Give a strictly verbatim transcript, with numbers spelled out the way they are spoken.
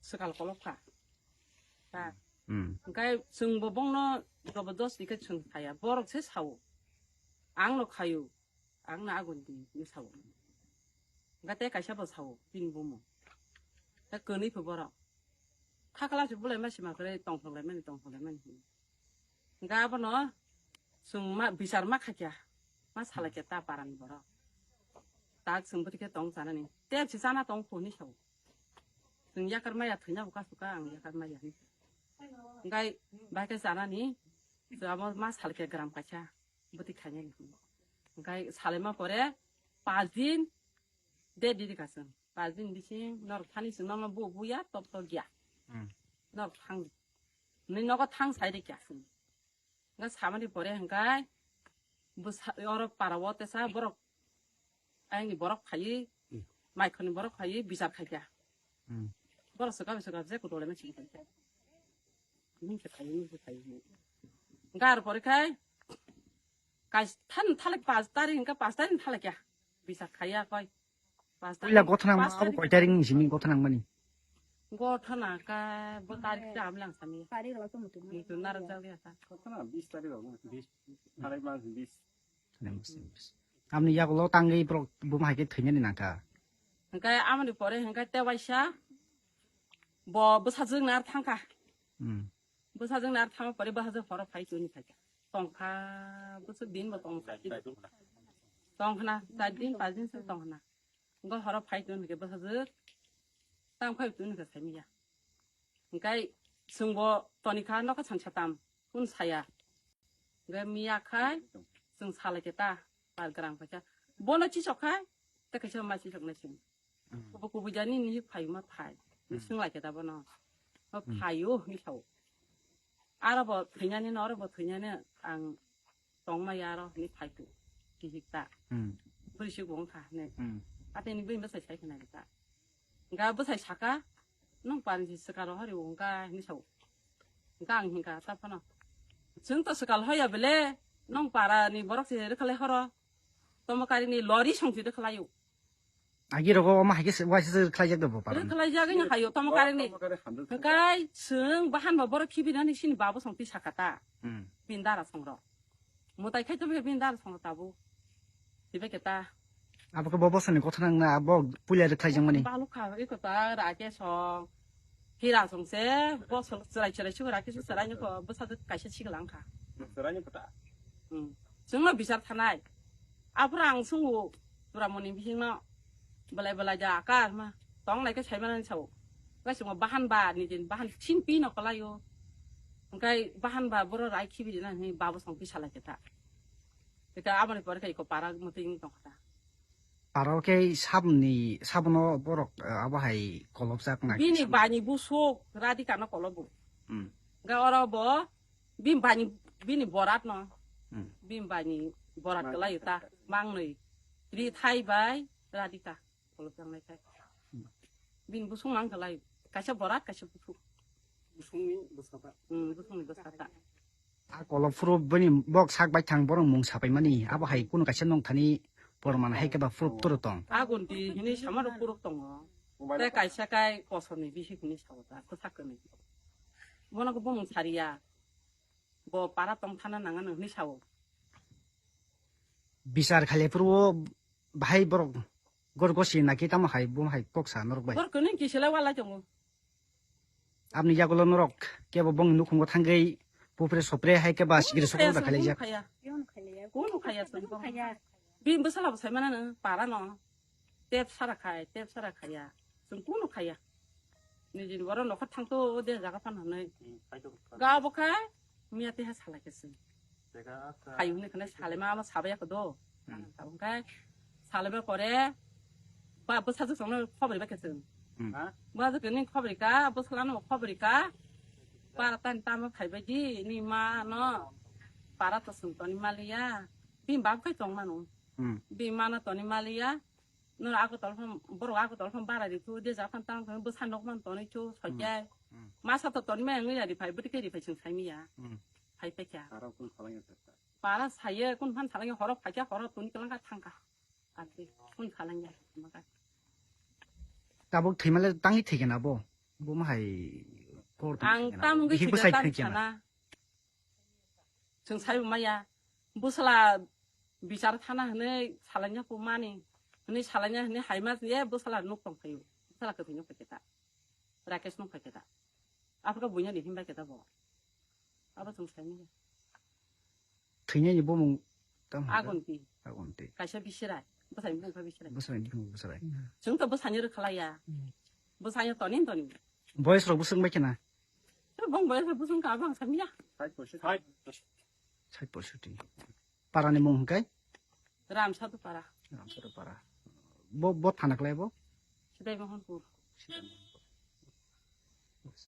swkal kolok kha. Ta. Hmm. Hwnkhe chwngbo bongno jobodosti khe chwng khaya. Borok se sao. Ang no khayu. Ang no agun di, ni sao. Hwnkhe tei kaisa bo sao, bini bumo. Ta kwnwi pho borok. Khakla se bulai ma sima kwrwi tongthok lai mani, tongthok lai mani. Hwnkhe abono chwng ma, bichar ma khaikha, ma salaikha ta parani borok. Tak chwng bwtwi khe tong chanani. Tep se chana tong kho hinwi sao. Chwng yakar maya thwina bo kasu ka ang yakar maya hinwi. Hwnkhe bai khe chanani, chwng abo ma salaikha gram kaisa bwtwi khainani. Hwnkhe salaima pore pas din, de diri ka chwng. Pas din bising norok thani chwng nono bu buya top top ya. Hmm. Norok thang. Ni nogo thang sai de kya chwng. Nga samani pore hwnkhe bwsa oro para o tesa borok ayangni borok phaiwi, hmm, maikhorni borok phaiwi bichar khaikha. Hmm. Borok swkang swkang je kudole ma chini khaikha. Nung se phaiwi, nung se phaiwi. Gar pore khai kais than thale pas tarik hwnkhe pas tarik thale kya bichar khaiya koi. Pas tarik, puila gothana pas ma abo tarik. Koi tarik ni simi gothana mani? Gothana ka bo tarik ta amlang sami. Tarik lo to mutu. Mutu narok jagya ta. Gothana bis tarik lo, bis, tarik mas bis. Amni yagulo tangwi borok buma hai khe thwinani nangkha. Hwnkhe amoni pore hwnkhe tewaisa bo bwsajwk nar thangkha. Hmm. Bwsajwk nar thangma pore bwsajwk horo phai tuni phaikha. Tongkha bwswk din bo tongkha. Tongkhna char din pas din se tongkhna. Hwnkhe horo phai tuni hwnkhe bwsajwk tang phai tuni hwnkhe saimanya. Hwnkhe chwngbo tonikha nokha sansa tam, kun saya. Hwnkhe miya khai chwng salaikhe ta, par grang phaikha. Bono chisok khai, tei kaisa ma chisok nai chwng. Hmm. Kubu kubu jani ni phai ma phai. Hmm. Swng laikhe ta bono. Ma, hmm, phaio hinwi sao. Aro bo thwinani no, aro bo thwinani ang tongma ya aro hinwi phai tu. Kihik ta. Hmm. Bwrwi suk bo wngkha hinwi. Hmm. Atini bini bwsai sai khna ta. Hwnkha bwsai saka, "Nwng parni se swkaro hari o," hwnkha hinwi sao. Hwnkha ang hinkha ta phano. Chwng to swkal hoya bele, nwng parani borok se rwkhalai horo. Tomo karini lori songsi rwkhalaio. Agi rogo omo hai khe se, waisa se khlaijak da bo parani. Rwkhalaijak wngkha hayo tomo karini. Hwnkha chwng bahan ba borok khibinani sini babo songti saka ta. Hmm. Bini dara songrok. Mwtai khai tongkhe bini dara songrok tabuk. Tibekhe ta. Abo khe bo bosoni kothonang na abo puila rwkhlaijakmani. Balukha eko ta rake song. Hira song se bosol chwrai chwrai chwrai khe chwrai nokho bwsajwk kaisa sikla wngkha. Chwrai nokho ta. Hmm. Chwngno bichar thanai. Aphuru ang sungo Duramoni bisingno belai belai ja akar ma tong lai khe saimanani sao. Kaisa bahan ba ni din bahan sin pi no kalaio. Hwnkhe bahan ba boro rai khibi rina hwnwi babo song bisa lai khe ta. Eka aboni pore khe eko para mwtwi wng tongkha ta. Para o khe saboni, sabono borok, eh, abo hai kolobjak na bini kisa. Bini bani busuk Radhika no kolobo. Hmm. Ga oro bo bini bani, bini borat no. Hmm. Bini bani borat. Mang kwlai ta. Mangnwi. Rithai bai Radhika. Kolobjak nai khai. Hmm. Bini busuk mang kwlai. Kaisa borat, kaisa busuk. Busungni bwsata. Hmm, busungni bwsata. A kolob phuru bini bok sak bai thang borok mung sapai mani, abo hai kunu kaisa nong thani porman hai khe ba phuru toro tong. Agun di hini sama rok phuru tongo. Tei kaisa kai kosorni bisi hini sao ta, kwsak kwrwi. Bono khe bumung sariya. Bo para tong thana nang ano hini sao. Bichar khaile phuru o bahai borok gor gosi na ki tamo hai bo hai kok sa norok bai. Gor kwnwi kisila walai tongo. Aboni yagulo norok kebo bongni nukhungo thangwi pupre sopre hai khe ba sikiri sokol da khailaijak. Kunu khaya. Kunu khaya. Bini bwsala bo saimana no para no. Tep sara khai, tep sara khaya. Chwng kunu khaya. Nijini borok nokha thangto o de jaga phan hwnwi. Ga bo kha miya teha salai khe chwng. Hai hwnwi khwnai salai ma, ma sabai ya kho do. Hmm. Tabuk khe salai ba pore ba bwsajwk songno khobori ba khe chwng. Hmm. Ha? Bwsajwk ni khobori ka, bwsala no khobori ka. Para tani tamo phai bai di, ni ma no. Para to chwng toni maliya. Bini bab khai tong mano. Hmm. Bini ma no toni maliya. Noro Agartala phano, borok Agartala phano bara ri thu, de ja phano tamo phano bwsa nok man tonwi thu, hmm, soichai. Hmm. Masa to tonwi maya wngwi ya ri phai, bwtwi khe ri phai chwng sai maya. Hmm. Phai phai kha. Para kun phalangya ta. Para saye, kun phan thalangya, horo phai kha, horo toni kwlang kha thang kha. Ati, kun phalangya, ma kha. Tabuk thwimale tangwi thwikhe na bo? Bo ma hai kor tong Ang khe na. Tam wngwi Bihik bo thwikha sai tam thang khe na. Sana. Chwng sai maya. Bwsla bichar thana hwnwi salaina ko mani. Hwnwi salaina hwnwi haima je bwsla nuk tong phaio. Bwsla kwthwi nuk phaikhe ta. Rakesh nuk phaikhe ta. Aphuru buina ni himbai khe ta bo. Abo chwng sai maya. Thwinani bumung tamo hwnka? Agonti. Agonti. Kaisa bisirai. Bwsai bumung kha bisirai. Bwsai bumung bwsai. Chwng to bwsani rwkhalaiya. Bwsani toni toni. Boys rok bwswk bai khena? Bong boys rok bwswk ka bang samya. Sait poisoti. Parani mung hwnkai? Ramsadu para. Ramsadu para. Bo, bo thana klai bo? Sidai Mohanpur.